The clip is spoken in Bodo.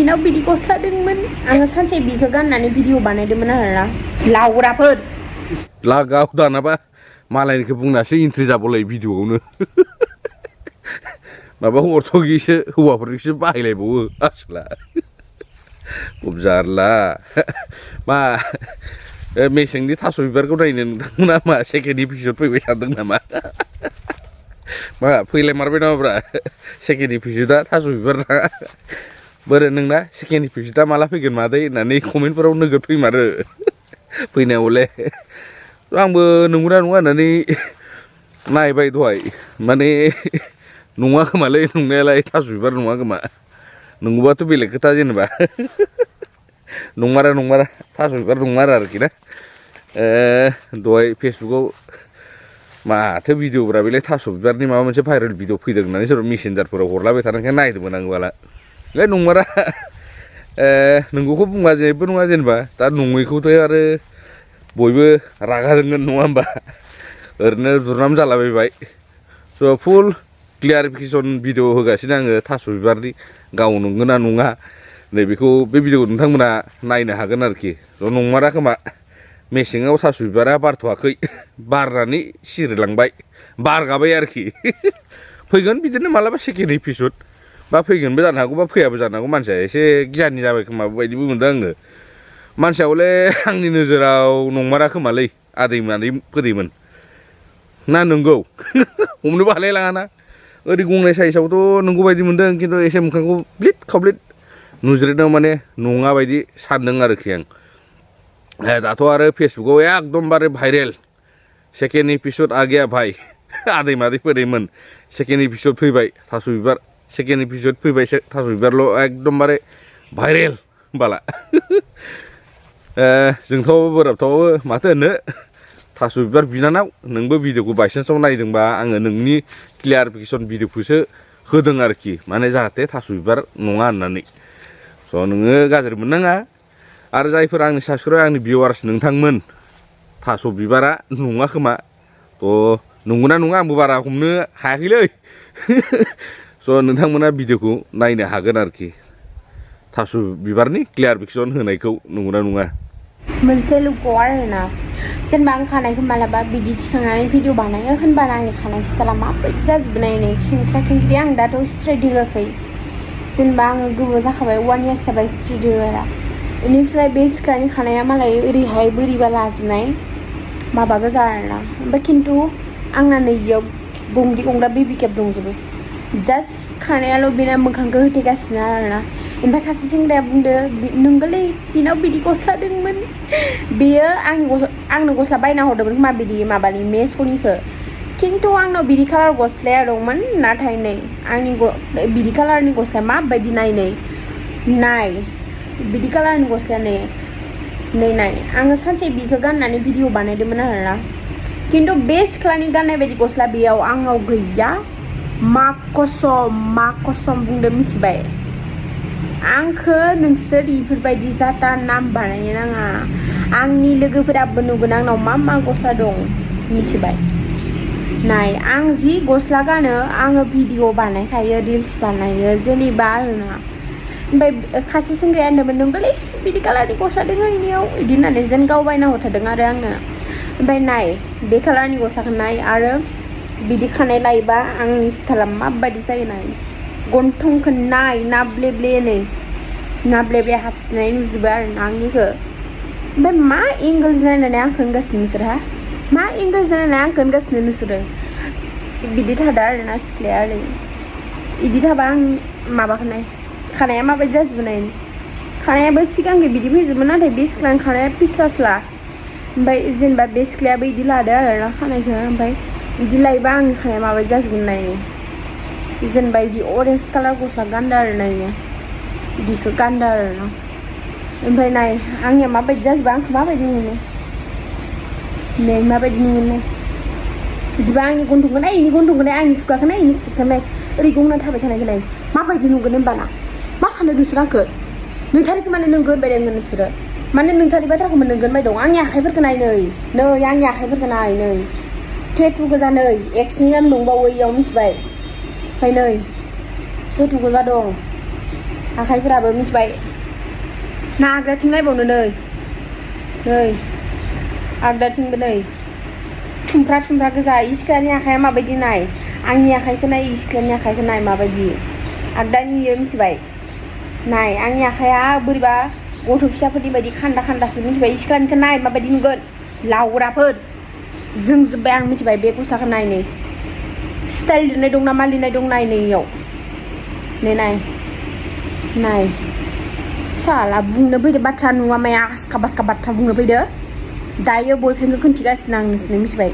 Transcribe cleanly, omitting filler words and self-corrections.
बिनाव बिदि गस्ला दंमोन आङो सानसे बिखौ गाननानै भिडिअ बानायदोंमोन आरोना लावग्राफोर लागाव दानाबा मालायनिखौ बुंनासो इन्ट्रि जाबावलाय भिडिअआवनो माबा अर्थगिसो हौवाफोरनिसो बाहायलायबावो आसला जारला मा मेसेंनि थास' बिबारखौ नायनो नोंथांमोना मा सेकेन्ड एपिसड फैबाय थादों नामा मा फैलायमारबाय नामाब्रा सेकेन्ड एपिसडआ थास' बिबार ना बोरो नोंना सेकेन्ड एपिसडआ माला फैगोन मादै होननानै कमेन्टफोराव नोगोद फैमारो फैनायावलाय आंबो नंगौना नङा होननानै नायबाय दहाय माने नङा खोमालै नंनायालाय थास' बिबार नङा खोमा नंगौबाथ' बेलेग खोथा जेनेबा नंमारा थास' बिबार नंमारा आरोखि ना दहाय फेसबुकाव माथो भिडिअफ्रा बेलाय थास' बिबारनि माबा मोनसे भाइरेल भिडिअ फैदों होननानै सोरबा मेसेन्जारफोराव हरलाबाय थानायखाय नायदोंमोन आं बाला नंमारा नंगौखौ बुङा जेबो नङा जेनेबा दा नङैखौथ' आरो बयबो रागा जोंगोन नङा होमबा ओरैनो दुरनाम जालाबायबाय स' फुल क्लियारिफिकेसन भिडिअ होगासिनो आङो थास' बिबारनि गाव नंगौना नङा नैबेखौ बे भिडिअखौ नोंथांमोना नायनो हागोन आरोखि ज' नंमारा खोमा मेसेङाव थास' बिबारा बारथ'वाखै बारनानै सिरिलांबाय बारगाबाय आरोखि फैगोन बिदिनो मालाबा सेकेन्ड एपिसड बा फैगोनबो जानो हागौ बा फैयाबो जानो हागौ मानसिया एसे गियाननि जाबाय खोमा बायदिबो मोनदों आङो मानसिया हले आंनि नोजोराव नंमारा खोमालै आदै फोदैमोन ना नंगौ हमनोबो हालायलाङाना ओरै गंनाय साइसआवथ' नंगौ बायदि मोनदों खिन्थु एसे मोखांखौ ब्लिद खावब्लिद नुज्रेदों माने नङा बायदि सानदों आरोखि आं दाथ' आरो फेसबुकाव एकदमबारे भाइरेल सेकेन्ड एपिसड आ गया भाई आदै फोदैमोन सेकेन्ड एपिसड फैबाय थास' बिबार सेकेन्ड एपिसड फैबाय थास' बिबारल' एकदमबारे भाइरेल बाला जोंथ' बोराबथावो माथो होनो थास' बिबार बिनानाव नोंबो भिडिअखौ बायसान्सआव नायदोंबा आङो नोंनि क्लियारिफिकेसन भिडिअखौसो होदों आरोखि माने जाहाथे थास' बिबार नङा होननानै स' नोङो गाज्रि मोननाङा आरो जायफोर आंनि साबस्क्राइबार आंनि भिउवार्स नोंथांमोन थास' बिबारा नङा खोमा थ' नंगौना नङा आंबो बारा हमनो हायाखैलै स' नोंथांमोना भिडिअखौ नायनो हागोन आरोखि थास' बिबारनि क्लियारिफिकेसन होनायखौ नंगौना नङा मोनसे लुकआव आरोना जेनेबा आं खानायखौ मालाबा बिदि थिखांनानै भिडिअ बानायो होनबाना आंनि खानाय स्टाइला माबायदि जाजोबनाय नै खेंख्रा खेंख्रि आं दाथ' स्ट्रेट होआखै जेनेबा आङो गोबाव जाखाबाय 1 इयार्स जाबाय स्ट्रेट होआ बेनिफ्राय बे सिख्लानि खानाया मालाय ओरैहाय बोरैबा लाजोबनाय माबा गोजा आरोना ओमफ्राय खिन्थु आंना नैयाव गंब्रै गंग्रा बेबि केप दंजोबो जास्ट खानायाल' बेना मोखांखौ होथेगासिनो आरोना ओमफ्राय सासे सेंग्राया बुंदो नोंगोलै बिनाव बिदि गस्ला दंमोन बेयो आंनो गस्ला बायना हरदोंमोन खोमा बिदि माबानि मेस'निखौ खिन्थु आंनाव बिदि कालार गस्लाया दंमोन नाथाय नै आंनि बिदि कालारनि गस्लाया माबायदि नाय बिदि कालारनि गस्लाया नै नाय आङो सानसे बिखौ गाननानै भिडिअ बानायदोंमोन आरोना खिन्थु बे सिख्लानि गाननाय बायदि गस्ला बेयाव आंनाव गैया मा कसम बुंदो मिथिबाय आंखौ नोंसोर इफोरबायदि जाता नाम बानायनो नाङा आंनि लोगोफोराबो नुगोन आंनाव मा गस्ला दं मिथिबाय नाय आं जि गस्ला गानो आङो भिडिअ बानायखायो रिल्स बानायो जेनेबा आरोना ओमफ्राय सासे सेंग्राया होनदोंमोन नोंगोलै बिदि कालारनि गस्ला दङ इनियाव बिदि होननानै जेन गाव बायना हरथारदों आरो आंनो ओमफ्राय नाय बे कालारनि गस्लाखौ नाय आरो बिदि खानाय लायोबा आंनि स्टाइला माबायदि जायो नाय गन्थंखौ नाय नाब्लेब्ले हाबसिनाय नुजोबो आरोना आंनिखौ ओमफ्राय मा एंगोल नायनानै आंखौ होनगासिनो नोंसोरहा मा एंगोल नायनानै आंखौ होनगासिनो नोंसोरो बिदि थादों आरोना सिख्लाया ओरै बिदि थाबा आं माबाखौ नाय खानाया माबायदि जाजोबनाय खानायाबो सिगांनि बिदि फैजोबोमोन नाथाय बे सिख्लानि खानाया पिस्लास्ला ओमफ्राय जेनेबा बे सिख्लायाबो बिदि लादो आरोना खानायखौ ओमफ्राय बिदि लायोबा आंनि खानाया माबायदि जाजोबगोन नाय जेनेबा बिदि अरेन्ज कालार गस्ला गानदों आरोना इयो बिदिखौ गानदों आरोना ओमफ्राय नाय आंनिया माबायदि जाजोबा आंखौ माबायदि मोनो नै माबायदि नुयो बिदिबा आंनि गन्थंखौ नाय इनि गन्थंखौ नाय आंनि खुगाखौ नाय इनि खुगाखौ नाय ओरै गंना थाबाय थानायखौ नाय माबायदि नुगोन होनबाना मा सानो नोंसोर आंखौ नोंथारिखौ माने नोंगौ होनबाय दं नोंसोरो माने नोंथारि बाथ्राखौ नोंगौ होनबाय दं आंनि आखाइफोरखौ नाय नै आंनि आखाइफोरखौ नाय नै टेटु गोजा नै एक्सनि नाम दंबावो इयाव मिथिबाय ओमफ्राय नै टेटु गोजा दं आखाइफोराबो मिथिबाय ना आगदाथिं नायबावनो नै आगदाथिंबो नै थुमफ्रा गोजा इ सिख्लानि आखाइया माबायदि नाय आंनि आखाइखौ नाय इ सिख्लानि आखाइखौ नाय माबायदि आगदानि इयो मिथिबाय नाय आंनि आखाइया बोरैबा गथ' फिसाफोरनि बायदि खान्दासो मिथिबाय इ सिख्लानिखौ नाय माबायदि नुगोन लावग्राफोर जोंजोब्बाय आं मिथिबाय बे गस्लाखौ नाय नै स्टाइल लिरनाय दं ना मा लिरनाय दं नाय नै इयाव नै नाय साला बुंनो फैदो बाथ्रा नुवा माया आसखा बासखा बाथ्रा बुंनो फैदो दायो बयफ्रेन्डखौ खोन्थिगासिनो आं नोंसोरनो मिथिबाय